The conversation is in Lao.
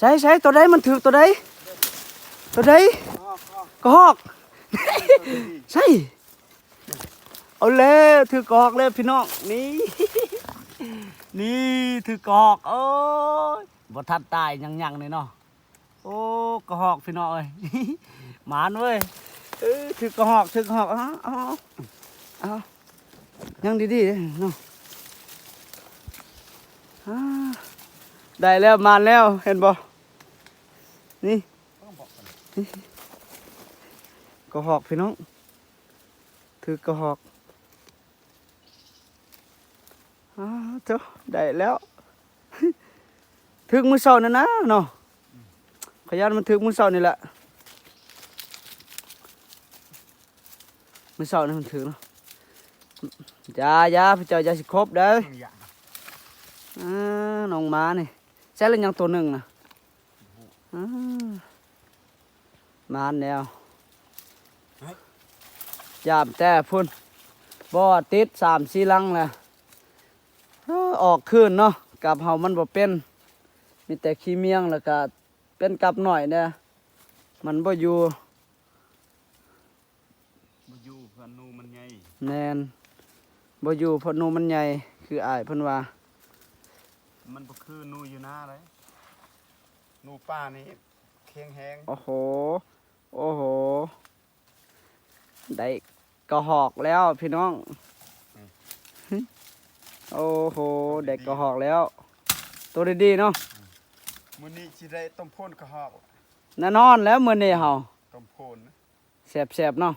ໃສ ໃສ ໂຕໃດ ມັນຖືກໂຕໃດ ໂຕໃດ? ກະຮອກ. ໃສ ເອົາແລ້ວ ຖືກກະຮອກແລ້ວພີ່ນ້ອງ. ນີ້ ນີ້ ຖືກກະຮອກ. ໂອ້ຍ ບໍ່ທັນຕາຍ ຍັງໆ ນີ້ເນາະ. ໂອ້ ກະຮອກພີ່ນ້ອງເອີຍ ໝານເວີຍ. ເອີ ຖືກກະຮອກ ຖືກກະຮອກ. ເອົາ ເອົາ ເອົາ ຍັງດີໆ ເດ້ເນາະ. ອາ ໄດ້ແລ້ວ ໝານແລ້ວ ເຫັນບໍ່? ນີ້ ນີ້ ກະຮອກພີ່ນ້ອງ ຖືກກະຮອກ. ອ້າໂທ້ ໄດ້ແລ້ວ ຖືກມື້ເຊົ້ານັ້ນນະເນາະ. ອືມ ຂ້ອຍຢ້ານມັນຖືກມື້ເຊົ້ານີ້ແຫຼະ ມື້ເຊົ້ານີ້ມັນຖືກເນາະ. ຢ່າ ຢ່າ ພະເຈົ້າຢ່າຊິຄົບເດີ້. ອືມ ຢ່າ ອ່າ ນ້ອງໝານີ້ ໃສ່ລະຍັງໂຕໜຶ່ງນະ. ອືມ ມາແລ້ວ ເຮີ້ຍ ຢາມແຕ່ພຸ້ນ ບໍ່ ຕິດສາມສີ່ຫຼັງແລ້ວ. ເອີ ອອກຄືນເນາະ ກັບເຮົາມັນບໍ່ເປັນ ມີແຕ່ຂີ້ໝ້ຽງ ແລ້ວກະເປັນກັບນ້ອຍແດ່ ມັນບໍ່ຢູ່. ບໍ່ຢູ່ເພາະໜູມັນໃຫຍ່. ແມ່ນ ບໍ່ຢູ່ເພາະໜູມັນໃຫຍ່ ຄືອ້າຍເພິ່ນວ່າ. ມັນບໍ່ຄືໜູຢູ່ນາເລີຍ ໜູປ່ານີ້ແຂງແຮງ. ໂອ້ໂຫ ໂອ້ໂຫ ໄດ້ກະຮອກແລ້ວພີ່ນ້ອງ. ອືມ ໂອ້ໂຫ ໄດ້ກະຮອກແລ້ວ ໂຕດີໆ ເນາະ. ອືມ ມື້ນີ້ຊິໄດ້ຕົ້ມໂພນກະຮອກ ແນ່ນອນແລ້ວມື້ນີ້ເຮົາ ຕົ້ມໂພນ ແຊບໆ ເນາະ.